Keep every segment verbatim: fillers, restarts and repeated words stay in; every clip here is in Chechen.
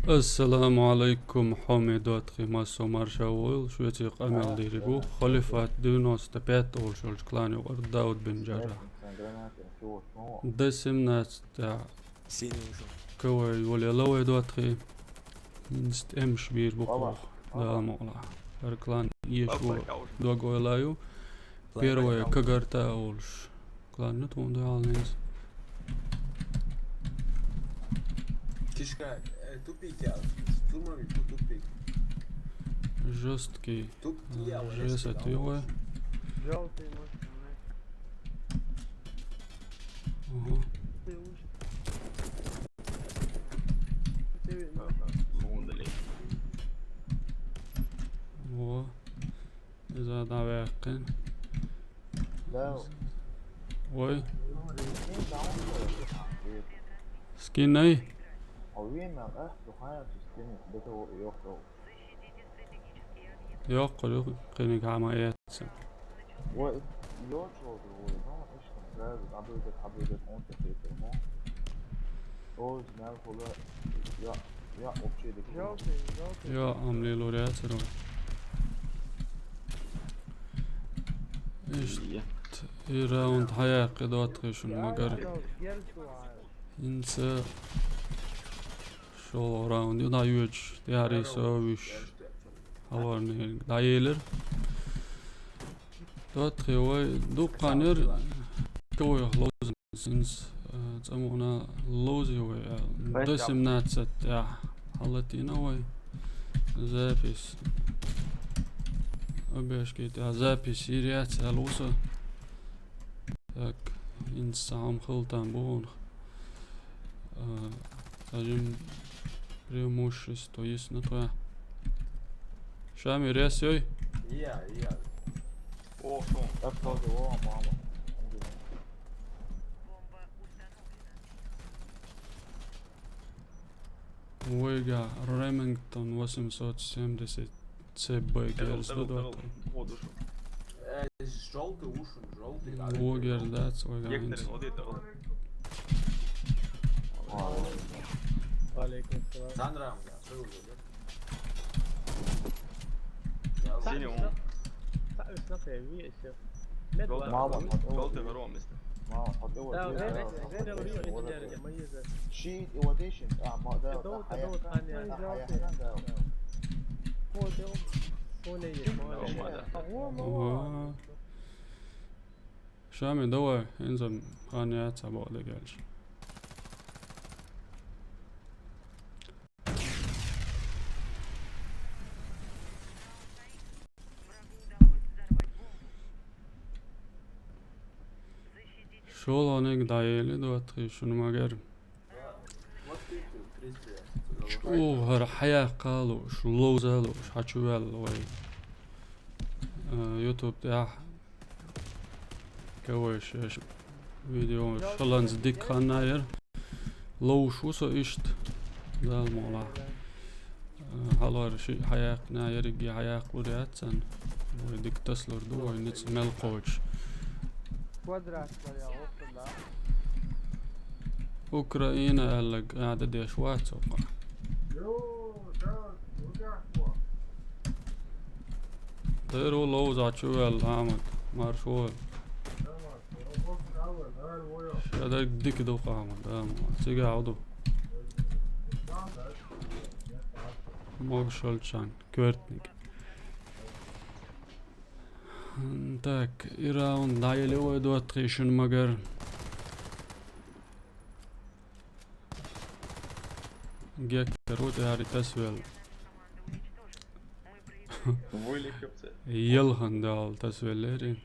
Ассаламу алайкум, хьоме доттагӀий, массо марша войла, шуьца къамел дийриг ву. Халифат девяносто пять олуш йолчу клан юкъара Дауд бин Джаррах. Д семнадцать тӀехь. Синий уже. Кавай воле лавай доттагӀий. ХӀинца тӀемаш бийр бу кхох. Дала мукъалахь. ХӀара клан ешо дог ойла ю. Первая кагарта олуш. Ладно, тхуна дуьхьал ненца. Кишка, э, тупик я. Штурмовик, ну, тупик. Жёсткий. Тупик я, э, вот жесть это такой, его. Жёлтый, может, ага. Ты лучше. Ты, ну. Ага, ну, удали. Во. Иза дӀаваьккхина. Да. Вой. Скин ай? Йоккхур ю, кхиниг хьама эцна. Йо, амле лур яцара вай. Иштта, и раунд хьаяккхи доттагӀий шуна, магар. ХӀинца шолгӀа раунд ю дӀайоьдуш, тӀаьхьарий со вуьш. Хьалхарниг дӀаелира. ДоттагӀий вай дуккха хан яра, кавайх ловза. ХӀинца, э, цӀа мукъана ловзий вай, э, Д семнадцать тӀехь хьалатийна вай. Запись. Обешки тӀехь запись йийр яц аьлла ву со. Так, хӀинца цхьа хӀума хила там бу хьуна. Э, скажем, преимущество есть на твоя. Шами, рес йой? Я, я. О, шо? Вайга Ремингтон восемьсот семьдесят Ц Б герз ду доттагӀий. Э, жёлтый ушин, жёлтый. Во герз дац вайга хӀинца. Валейкум салам. Сандрам, да, ты уже, да? Синий ум. Мама, жёлтый ворон место. Мама, да, да, да. Шиит и вот ещё, а, ма-, да, да, хаяхтан, да, хаяхтан, да. Ага. Шами, давай, хӀинца хан яц, а бакъдерг аьлча. ШолгӀаниг дӀаели доттагӀий шуна, магар. ЧӀогӀа хӀара хьаяккха лууш, ловза лууш, хьачуваьлла вай. Э, YouTube тӀехь Кавай шаьш видео шаланца дика хан яра. Ловш ву со иштта. Дала мукъалахь. Э, хьалхара шиъ хьаяккхина, ерриге хьаяккхалур яц царна. Вай дика тасалур ду, вай ницкъ мел кхочуш. Украина аьлларг кӀада деш вац хӀокху. Дера ву ловза чу ваьлла, Ахьмад, марша войла. Ша дерг дика ду, Ахьмад, а, цига хьо ду. Могушалчан, коьртниг. Так, и раунд дӀаели вай доттагӀий шуна, магар. Гектор ву тӀаьхьарий тасавелла. Елхан дала тасавеллера.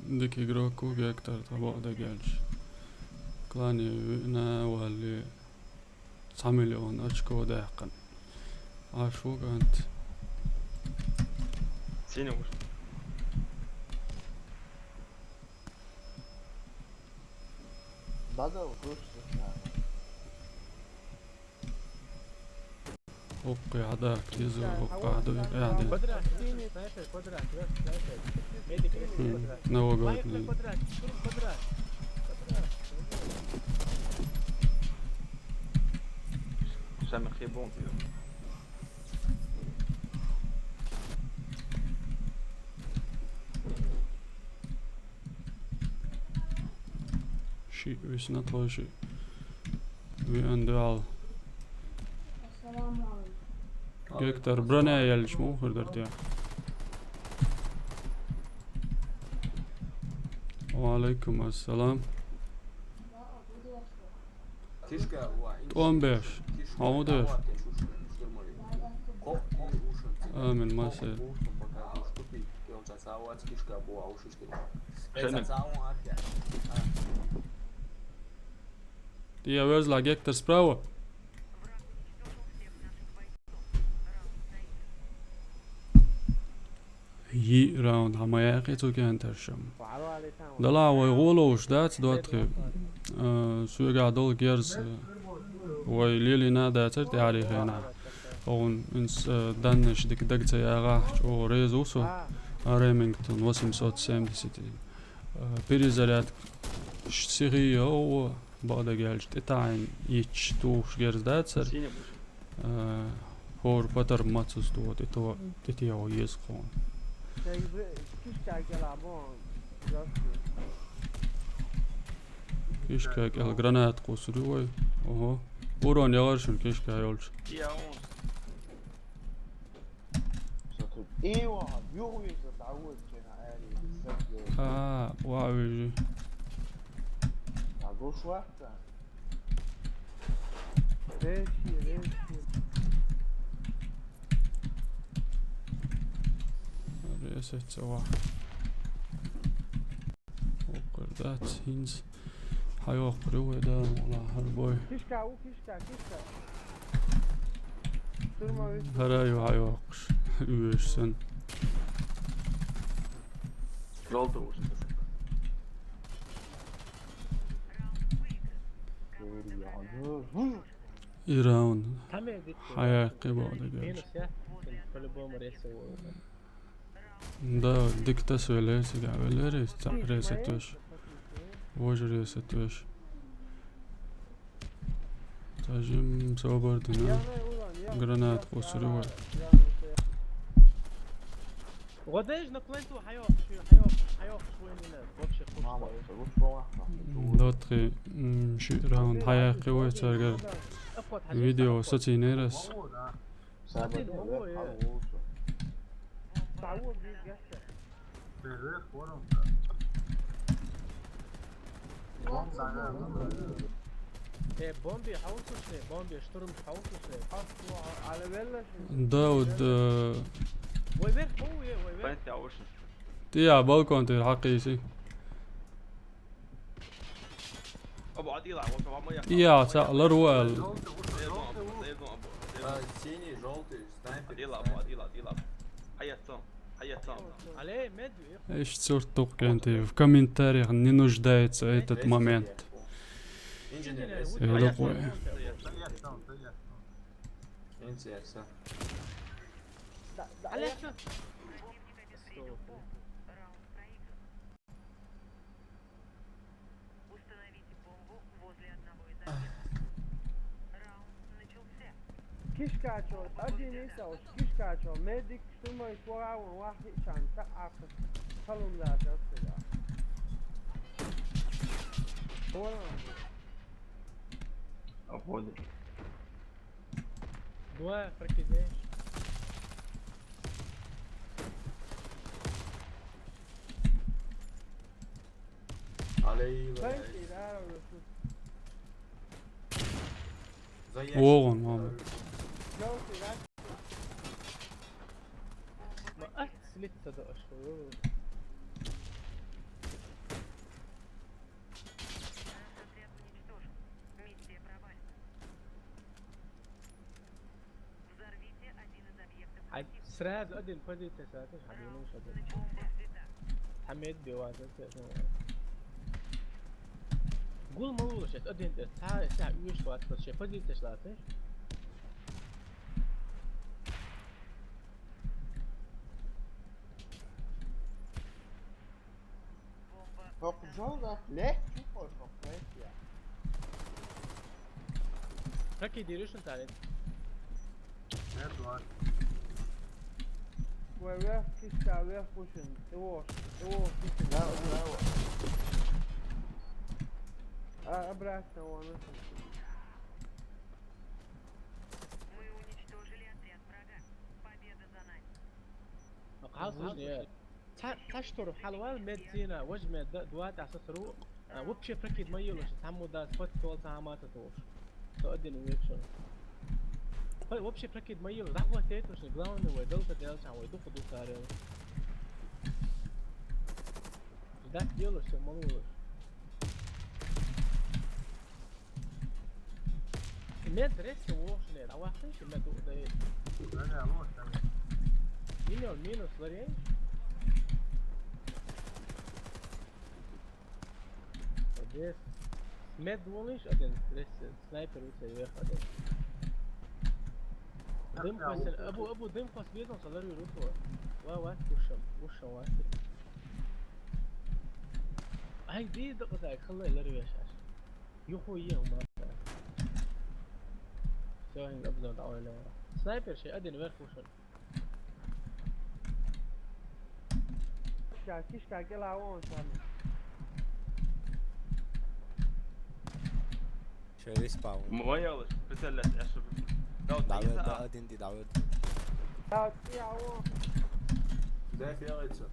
Дика игрок ву Гектор, тхан бакъдерг аьлча. Клане виъна валли, цхьа миллион очко даьккхина. Аш ву кӀант. Синий ву. ХӀокху хьада, киза, хӀокху хьада, хьада. Хм, новогодний. Там их ебом. Ши висна тхойши. Ви андал. Гектор броня ялч му хурдар тя. Ва алейкум ассалам. Тишка, ва, ин- Томбеш. Хавдеш. Ко-, ко-, Амин, масе. Шен. Тя везла Гектор справа. Йиъ раунд хьа ма яьккхи цу кӀентаршам. Дала вай гӀолуш дац доттагӀий. Э, соьгахь долу герз, э, вай лелийна дацара тӀаьхьарий хенахь. Оха инс, э, даннаш дика дага ца ягӀахь, чӀогӀа реза ву со. Ремингтон восемьсот семьдесят. Э, перезарядка ш-, сихий йо, бакъдерг аьлча, тӀетаӀийна йитча тухуш герз дацара. Э, хӀора патар мацус тӀе, тӀе то-, тӀе тӀехьо еза кхуна. Кишка кӀел гранат кхуссур ю вай. Ого. Урон яхар шуна кишка йолчу. А, ва вижи. Реши, реши. Ресет цава. Оккхур дац, хӀинца. Хьайоккхур ю вай, да, вала, хьарбой. Кишка, у, кишка, кишка. Штурмовик. ХӀара ю хьайоккхуш. Уьш сан. Жёлтый уж. И раунд. Хьаяккхи боху дагахь. Минус, я? По-любому рейсовый. Да, дика тасавеллера, цигахь веллера, цхьаъ рейса тоьш. Вожа рейса тоьш. Цхьа жимма собар дина. Гранат кхуссур ю вай. ГӀо дайша на кленту хьайоккхуш, хьайоккхуш, хьайоккхуш вайнина. Вообще кхуссур. ДоттагӀий, м, ши раунд хьаяккхи вай царгара. Видео сацийнера ас. Э, бомби хьовсушни, бомби штурм хьовсушни. Дауд, э, Вай вер, хов, е, вай вер. Тия балкон тир хьакхийси. Абу, Адила, вот вам я. Я, ца, ларвал. А, синий, жёлтый, снайпер, Адила, Абу, снайпер. Адила, Адила. Хьаяццо, хьаяццо. Алло, медведь. Ишт сурт туккенти. В комментариях не нуждается этот момент. Инженер, Э, лукъой. Инженер, всё. Да, да, Алло, я что? Установите бомбу возле одного из объектов. Раунд начался. Кишкачо, один из уж, Кишкачо, медик, штурмовик, варавон, вахи, чан, та, арка, салон, да, да, да. Варавон. Обходит. Два, прокидываешь. Алей, блядь. Оған, мама. Ма ат слиться да ашху. Хьай сразу один позиция саташ, хьай бинуш один. Хьамед беваза те. Гул малула шет один те. Ца, ца, уьш ватса, ше позиция шлаташ. Хоккужал да, легче хоккует я. Как и диришн талент. Вай вверх, кишка, вверх пушим. Его, его пушим. Да, да, его. А, обратно вон. Мы уничтожили отряд врага. Победа за нами. Хасус, э, ца-, цаш тур хьалвал медицина, вож мед-, дуа тасасру, а, вообще прокид ма йилуш, самуда спот кол самата туш. То один векшо. Хой, вообще прокид ма йилуш, рахват тетуш, главный вай, долго делча вай, духу дусарел. Ждать делаешь, всё, молодец. Мед рессе вошли, а вахтын чи мед удай. Ага, вот там. Минус, минус, ларей. Здесь. Мед волиш, один рессе, снайпер у тебя вверх, один. Дым хвасен, абу, абу, дым хвас видно, салар юруту. Ва, ва, кушам, кушам, ва. Ай, ди, да, да, халай, ларей вешаш. Юху ем, ма. Всё, они обзор давай, лево. Снайпер, шей, один вверх ушел. Кишка, кишка, кела вон сами. Шей, респаун. Моялыш, прицеллясь, я шо. Да, вот. Давай, да, один, ди, давай. Да, вот, я вон. Да, делается.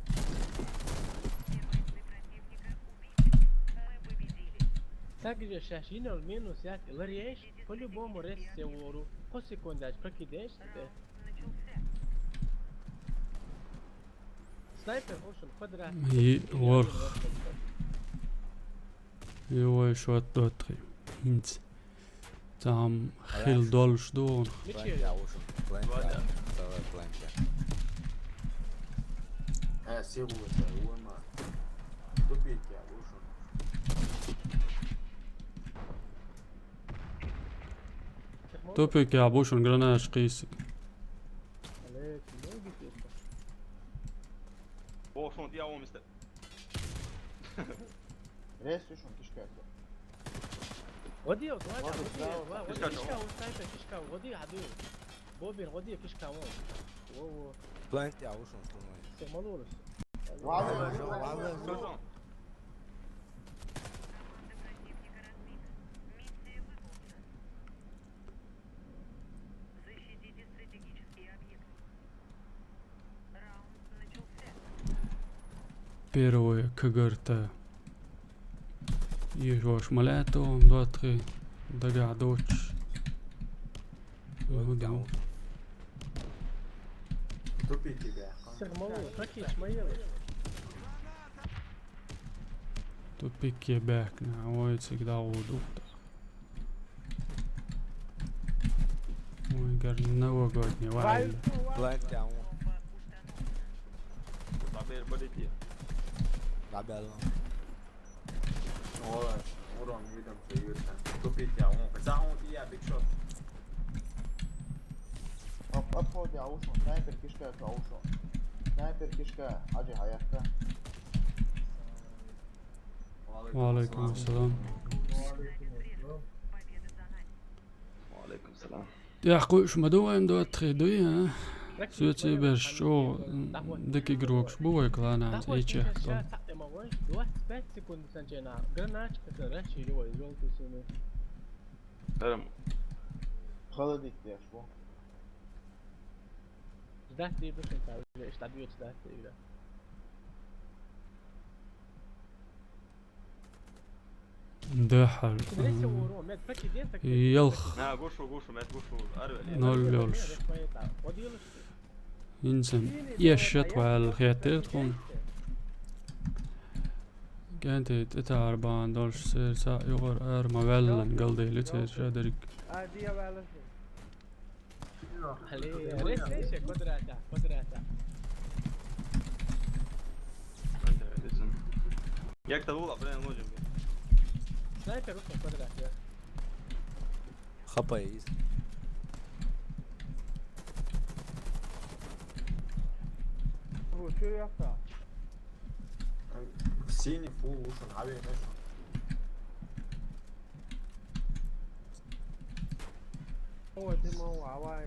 Также шашинал минус як лареш, по-любому рес се вору, по секундаж прокидеш, да. Снайпер ошен квадрат. И ворх. Его ещё оттри. Инц. Там хил долш дон. План я ушел. План я. Давай план я. Э, силу это, ума. Тупить я ушел. Тупик я бушун гранаш кисик. О, шо он я он мистер. Рес ушун кишка. Води, води, води, води, кишка, води, снайпер, кишка, води, аду. Бобин, води, кишка, вон. Во, во. План я ушел, что мы. Всё, молодец. Ладно, ладно, ладно. Что там? Защитите стратегические объекты. Раунд начался. Первое, КГРТ. Ежош малято, два, три. Дага доч. Угу, да. Тупить тебя. Всё, молодец, прокиш, моя. Тупик ебек, на, ой, всегда удух. Ой, гар новогодний вайб. План я он. Бабер, подойди. Бабер. Ой, урон, видом, всё, юрка. Тупить я, он. Хотя он и я, биг шот. Ап, ап, ходи, аушо. Снайпер кишка, аушо. Снайпер кишка, аджи хаякка. Ва алейкум ассалам. Ва алейкум салам. Яхкуш ма дуем, два, три, дуя, а? Сюци берш, о, дыки грокш, бувай клана, эче, там. Двадцать пять секунд санчена. Граначка, короче, его, жёлтый сыны. Эм. Холодить я, шо? Ждать ты будешь, там, ждать, ждать, ждать. Дыхьэр. Елх. Ноль ёлш. Инцэн. Яшат вал хэтэр тхун. Гэнтэ тэтэ арбан долш сэр са югар ар мавэллэн гэлдэлэ сэр шадэриг. Али, ресейся, квадрата, квадрата. Як та лула, блин, лодим. Снайпер, окей, квадрата. Хапай из. О, чё я та? Синий фул ушен, авиа мешан. Ой, ты мол, авай.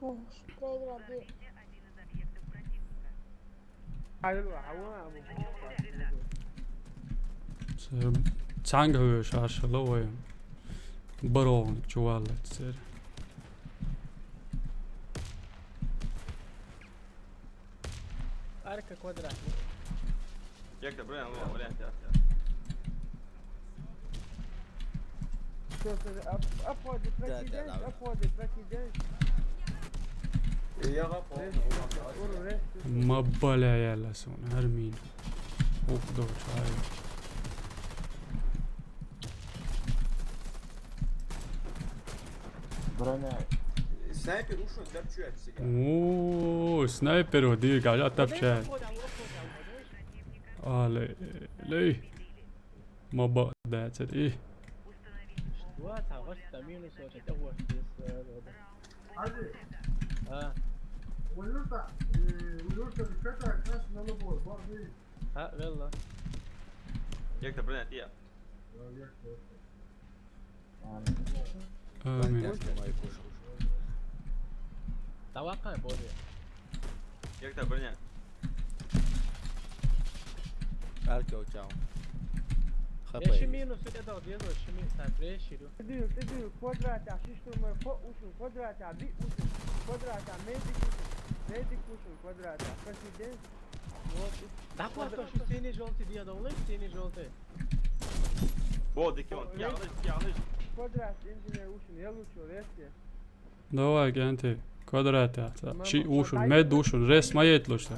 Проиграли. Цхьанга хьоьжуш Ӏаш хила вай. Барогӏун чу валлалц церан. Арка квадрат. Як-то, блин, ну, блин, да. Всё, всё, об- обходит, Да, да, прокидываешь, да. Обходит, прокидываешь. Я вам помню. Ур, рез. Ма баляяла сон, Армин. Ух, дочь, ай. Броня. Снайпер ушел, да, чё я всегда? О, снайпер, вот, дивись, а тапчай. А, лей, лей. Ма ба, да, цет, и. Что там, вот там минус очень, это вот здесь, э, вот. А, Улюта, э, Улюта, как раз на любой, вот, видишь, а, велла. Як-то, блин, я. э, я что? Амин. Бандяшки мои кушал. Давай, боли. Як-то, блин. Арки у тебя. Я еще минус, я дал, я дал, еще минус, так, я еще иду. Ты дюк, ты дюк, квадрат, а шиш турмы, по ушел, квадрат, а би ушел, квадрат, а медик ушел, медик ушел, квадрат, а прокидываешь. Вот, и Так вот, то, что синий, желтый, я дал, синий, желтый. О, дикион, я лыж, я лыж. Квадрат, инженер ушел, я лучше, резко. Давай, Генти, квадрат, я. Ши ушун, мед ушун, рез ма йет луш.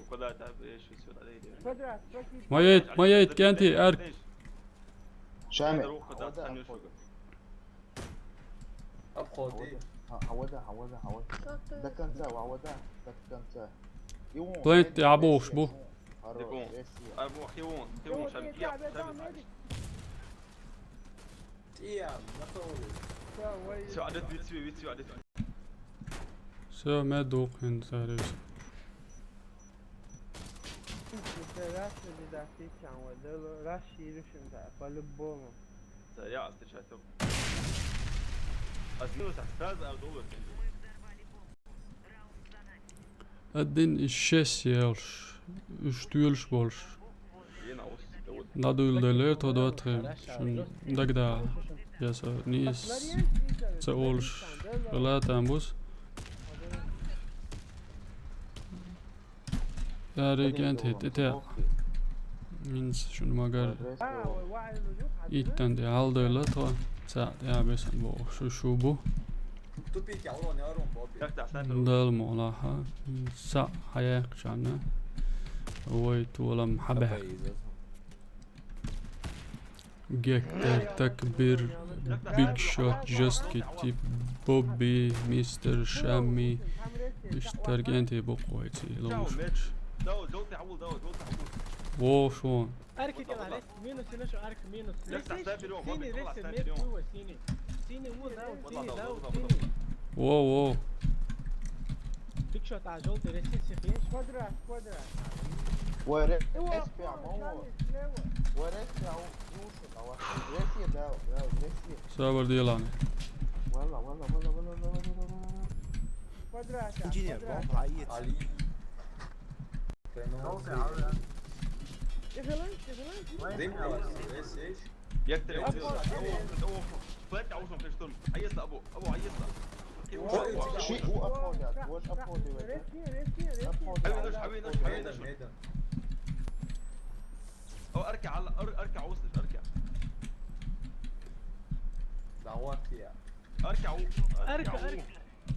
Куда-то, блин, что сюда, да, иди. Квадрат, прокидываешь. Ма йет, ма йет, Генти, ар. Шами. Рух, куда, Хавада, там не обходит. шуга. Обходит. Ха- Хавада, Хавада, Хавада. До конца, Хавада, до конца. И он. Плент, я бу, уш бу. Хорош, Дикон. Ресси. А, бу, хион, хион, шами, я, шами. Я, готовый. Всё, вай. Все, а, вид, вид, вид, вид. Все, мед ух, хин, сариш. Слушай, раз не дать, ты чё, вот, да, раз и решим, да, по-любому. Да, я встречаю только. А с минуса сразу, а доллар. Один из шесть елш, уш тюлш больш. Надуйла деле, то до три. Шун дагда. Я са нис. Ца олш. Ла там бус. Я регент хит, ите. Минс шун магар. Иттан де алдойла то. Ца, я бесан бо. Шу, шу бу. Тупик, я урон, я урон, Бобби. Как-то снайпер. Дал мола, ха. Са, хаяк чана. Ой, тулам хабе. Гектор, Такбир, Big Shot, Жёсткий Тип, Бобби, Мистер Шами, Иштаргенти буквойти, лоуш. Дау, дау, ты, Абул, дау, дау, ты, Абул. Во, шо. Арки кела, рес, минус, синий, шо, арк, минус. Рес, Синий, стой, берём, синий, вот, рес, вот, мед, берём. кува, синий. Синий, вот, дау, Вот, синий, вот, дау, вот, вот, синий. Во, во. Big Shot, а, желтый, рес, синий, синий. Квадрат, квадрат. Ой, ре- Его, рез прямо, Шами, вот. Слева. Ой, рез прямо, слушай, давай. Рез я дал, дал, рез я. Сабар дилан. Вала, вала, вала, вала, вала, вала, вала. Квадрат, Инженер, квадрат. бомба, а есть. Али. Тихо, тихо. Дым, Ресси. Як ты, Абу, Флэт, а ушел, ты что? А если Абу? Абу, а если? Ши у обходят, вот обходывает, да? Ресси, ресси, ресси. Обходывает. Хавинуш, хавинуш, хавинуш. Мейдан, мейдан. О, اركع على، ار-، اركع اوصلك، اركع. Давайте я. اركع و-، Арка, арка.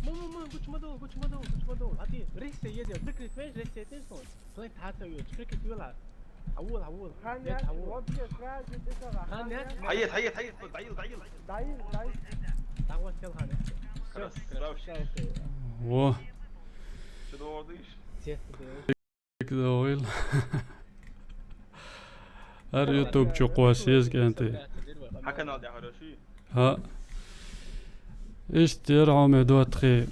Мама, мама, гучмадол, гучмадол, гучмадол. А ты, ресси, едет. Прикрыть, понимаешь, ресси, ты что? План тата ю, прикрыть, юла. Аул, аул. Хан Нет, яш, аул. вообще сразу ты что, Хан яш. حيت، حيت، حيت، ضعيف، ضعيف. Даил, даил. Давай, сел, хан яш. Всё, Красавчик. красавчик. Во. Что ты говоришь? Сес, ты. Дойл. Ар YouTube чу квас езгенти. حكى نال يا حرشي. Ха. Иштер аме дотхи.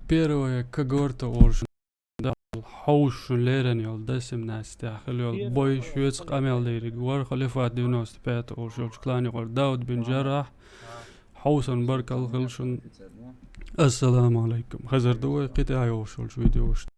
Первая когорта олш. Да, хауш лерен йол десем настя. Хил йол бой швец камел дериг. Вар халифа девяносто пять олш йол клани гор Дауд бин Жаррах. Хьовсан, баркал хилла шун. Ассаламу алайкум. Хезар ду вай кхы тӀехьа йолуш йолчу видеошна.